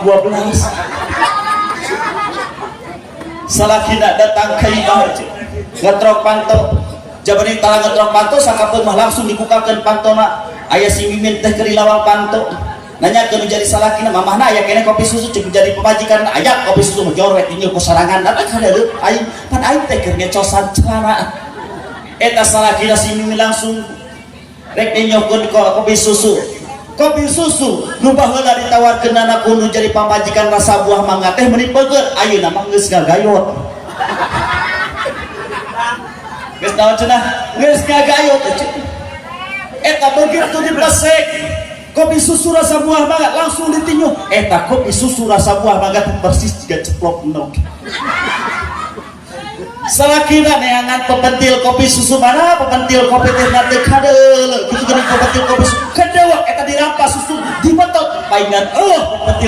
8 12. Salakina datang ka imah, ngetrok panto. Jabari tala ngetrok panto, sakapeun mah langsung dibukakeun pantona. Aya si Mimin teh keur di lawang panto, nanyakeun nu jadi salakina, "Mamahna aya keneh kopi susu?" Cek jadi pamajikan, "Aya kopi susu mah." Jorwet tinggal ku sorangan datang kada aing, pan aing teh keur ngecosan celana. Eta salakina si Mimin langsung rek ninyokeun kopi susu. Kopi susu nu baheula ditawarkeun anak nu jadi pamajikan rasa buah mangga teh meuni peugeut, ayeuna mah geus ngagayot. Geus naon cenah? Geus ngagayot. Eta begitu dipesek kopi susu rasa buah mangga, langsung ditinju. Eta kopi susu rasa buah mangga teh persis jiga ceplok endog. Salakina neangan pepentil kopi susu, mana pepentil kopi teh nanti kadeul kitu geuning, pepentil kopi susu kedewek. Eta dirampas susu, dibetot paingan, oh, pepentil.